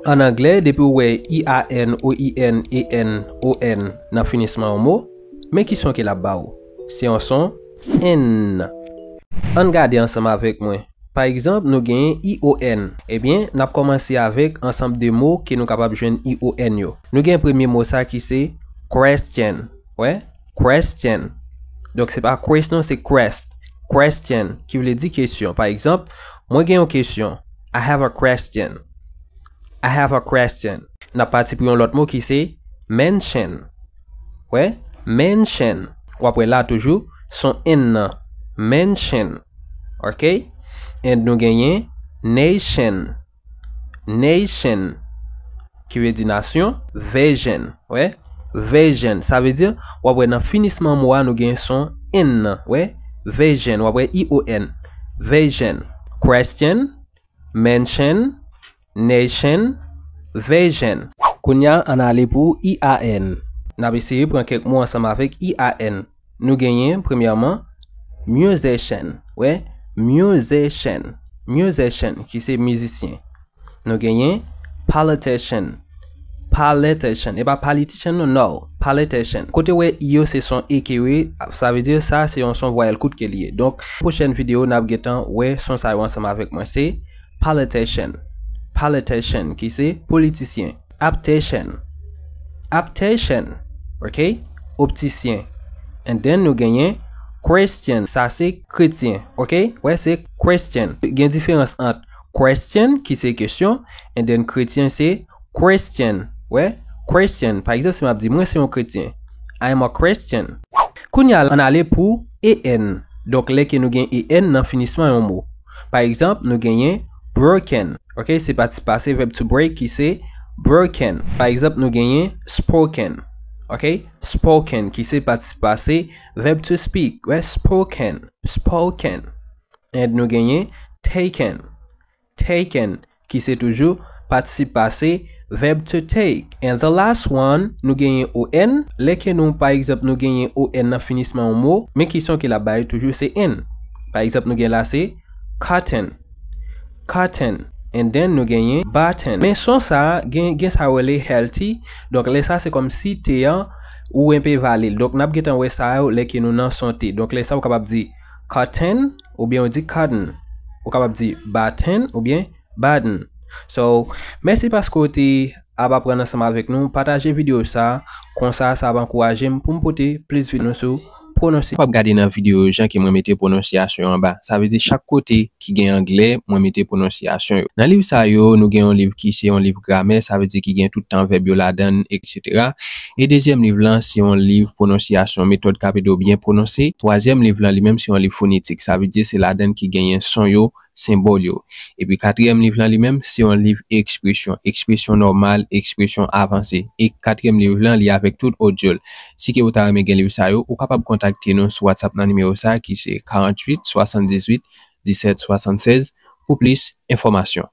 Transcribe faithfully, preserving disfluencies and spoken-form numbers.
An anglè, depi w wè I A N, O I N, E N, O N nan finisman yon mo, men ki son ke l ap ba w? Se yon son N. Ann gade ansanm avèk mwen. Pa egzanp, nou genyen I O N. Ebyen, n ap kòmanse avèk ansanm de mo ke nou kapab jwenn I O N yo. Nou gen premye mo sa ki se question. Wè? Question. Donk, se pa quest non, se crest. Question, ki vle di kesyon. Pa egzanp, mwen gen yon kesyon. I have a question. I have a question. N ap pati pou yon lòt mo ki se mention. Wè? Mention. W ap wè la toujou, son N nan. Mention. Ok? And nou genyen nation. Nation. Ki vle di nasyon. Vision. Wè? Vision. Sa vle di, w ap wè nan finisman mo a, nou gen son N nan. Wè? Vision. W ap wè I O N. Vision. Question, mention, nation, vision. Kounye a, ann ale pou I A N. N ap eseye pran kèk mo ansanm avèk I A N. Nou genyen, premyèman, musician. Wè, musician. Musician, ki se mizisyen. Nou genyen politician. Politician. E pa politician, non, no. Politician. Kote w wè I yo, se son E ke yo ye, sa vle di sa, se yon son vwayèl kout ke li ye. Donk, pwochèn videyo, n ap gentan wè son sa yo ansanm avèk mwen. Se politician. Politician, ki se politisyen. Optician. Optician. Ok? Optisyen. And then, nou genyen Christian. Sa se kretyen. Ok? Wè, se Christian. Gen diferans ant question, ki se kesyon, and then kretyen se Christian. Wè? Christian. Pa egzanp, si m ap di, mwen se yon kretyen. I am a Christian. Kounye a, ann ale pou E N. Donk, lè ke nou gen E N nan finisman yon mo. Pa egzanp, nou genyen broken. Ok? Se patisip pase vèb to break ki se broken. Pa egzanp, nou genyen spoken. Ok? Spoken, ki se patisip pase vèb to speak. Wè? Spoken. Spoken. And nou genyen taken. Taken, ki se toujou patisip pase vèb to take. And the last one, nou genyen O N. Lè ke nou, pa egzanp, nou genyen O N nan finisman yon mo, men ki son ke l ap bay toujou se N. Pa egzanp, nou gen la se cotton. Cotton. And then, nou genyen button. Men son sa a, gen, gen sa yo rele healthy. Donk, lè sa, se kòmsi T an, ou enpe vale l. Donk, n ap gentan wè sa yo lè ke nou nan son T. Donk, lè sa, ou kapab di cotton, oubyen ou di cotton. Ou kapab di button, oubyen button. So, mèsi paske w te ap aprann ansanm avèk nou. Pataje videyo sa, konsa sa ap ankouraje m pou m pote plis videyo sou pwononse. W ap gade nan videyo yo jan ke mwen mete pwononsyasyon anba. Sa vle di chak kote ki gen anglè, mwen mete pwononsyasyon yo. Nan liv sa yo, nou gen yon liv ki se yon liv gramè, sa vle di ki gen tout tan vèb yo ladan l, etsetera. E dezyèm liv lan, se yon liv pwononsyasyon, metòd k ap ede w byen pwononse. Twazyèm liv lan, li menm, se yon liv fonetik, sa vle di se ladan l ki genyen son yo, senbòl yo. Epi katriyèm liv lan li menm, se yon liv ekspresyon, ekspresyon nòmal, ekspresyon avanse. E katriyèm liv lan, li avèk tout odyo l. Si ke ou ta renmen gen liv sa yo, ou kapab kontakte nou sou WhatsApp nan nimewo sa ki se karanntuit swasanndizuit disèt swasannsèz pou plis enfòmasyon.